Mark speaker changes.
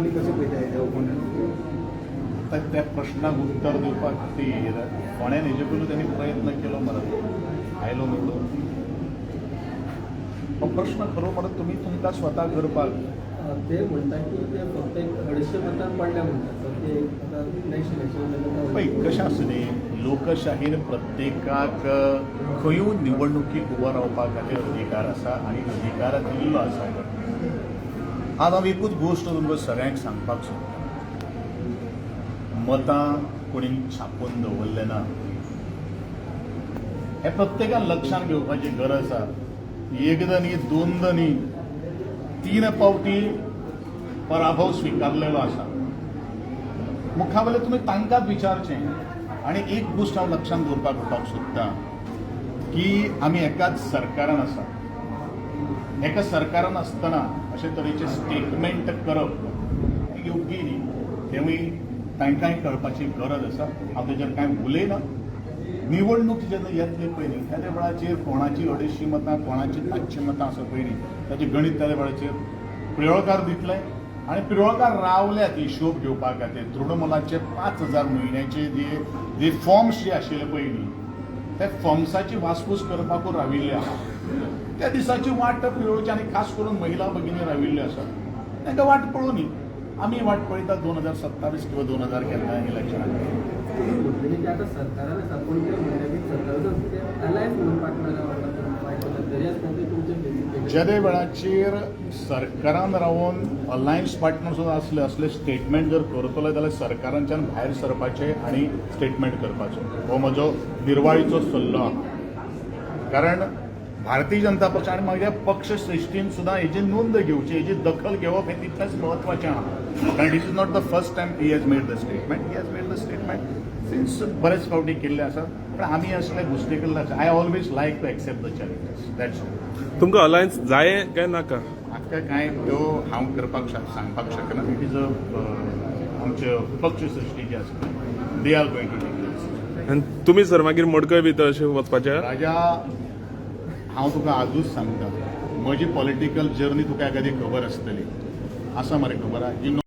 Speaker 1: तुमी कशें पळयता ओपोनंट?
Speaker 2: आतां त्या प्रश्नाक उत्तर दिवपा खातीर फोंड्यान हेजे पयलू त्यांनी प्रयत्न केलो मरे, आयलो निवडून. हो प्रश्न खरो म्हणत तुमी तुमकां स्वता करपाक.
Speaker 3: ते म्हणटा की ते फक्त एक 250 मतां पडल्या म्हणटात, सो ते आतां नेक्स्ट इलेक्शन.
Speaker 2: पळय, कशें आसता न्ही, लोकशाहीन प्रत्येकाक खंयूय निवडणुकीक उबो रावपा खातीर अधिकार आसा आनी अधिकार दिल्लो आसा. आज हांव एकूच गोश्ट तुमकां सगळ्यांक सांगपाक सोदतां, मतां कोणी छापून दवरलें ना हें प्रत्येकान लक्षांत घेवपाची गरज आसा. एकदां न्ही, दोनदां न्ही, तीन पावटी पराभव स्विकारलेलो आसा. मुखावेले तुमी तांकांच विचारचें. आनी एक गोश्ट हांव लक्षांत दवरपाक म्हणपाक सोदतां की आमी एकाच सरकारान आसा. एका सरकारान आसतना अशे तरेचे स्टेटमेंट करप हें योग्य न्ही, तेंवूय तांकांय कळपाची गरज आसा. हांव तेजेर कांय उलयना. निवडणूक जेन्ना येतली पळय न्ही, त्या वेळाचेर कोणाची 250 मतां, कोणाची 500 मतां आसा पळय न्ही, ताचें गणीत त्या वेळाचेर प्रियोळकार दितले. आनी प्रियोळकार रावल्यात हिशोब घेवपा खातीर. तृणमूलाचे 5000 म्हयन्याचे जे जे फॉर्म्स जे आशिल्ले पळय न्ही, त्या फॉर्म्साची वासपूस करपाकूच राविल्ले आहा. त्या दिसाची वाट प्रियोळची आनी खास करून महिला भगिनी राविल्ल्यो आसात, तांकां वाट पळोवनी. आमी वाट पळयतात 2027 किंवा 2000 केन्ना इलेक्शनाक.
Speaker 3: म्हटलें की आतां सरकारान आसा, पूण ते म्हणटा की सरकाराचो ते अलायन्स म्हणून पार्टनर तरी आसतना ते तुमचे फेसीक.
Speaker 2: जेदे वेळाचेर सरकारान रावन अलायन्स पार्टनर सुद्दां असले असले स्टेटमेंट जर करतले जाल्यार सरकारांच्यान भायर सरपाचें आनी स्टेटमेंट करपाचो हो म्हजो निर्वाळीचो सल्लो आहा. कारण भारतीय जनता पक्ष आनी म्हज्या पक्ष श्रेश्ठीन सुद्दां हेजी नोंद घेवची, हेजी दखल घेवप हें तितलेंच म्हत्वाचें आहा. कारण this is not the first time he has made the statement. He has made the statement since बरेच फावटी केल्ले आसा. पण आमी असले गोश्टी कडेन लक्ष, I always like to accept the challenges, that's all.
Speaker 4: तुमकां अलायन्स जाय काय नाका?
Speaker 2: आतां कांय त्यो हांव करपाक सांगपाक शकना. It is a आमचे पक्ष सृश्टी जी आसा, they are going to take.
Speaker 4: आनी तुमी सर मागीर मडकय बी अशें वचपाचे?
Speaker 2: राजा, हांव तुका आजूच सांगता, म्हजी पॉलिटिकल जर्नी तुका एखादी खबर आसतली, आसा मरे खबर? You know.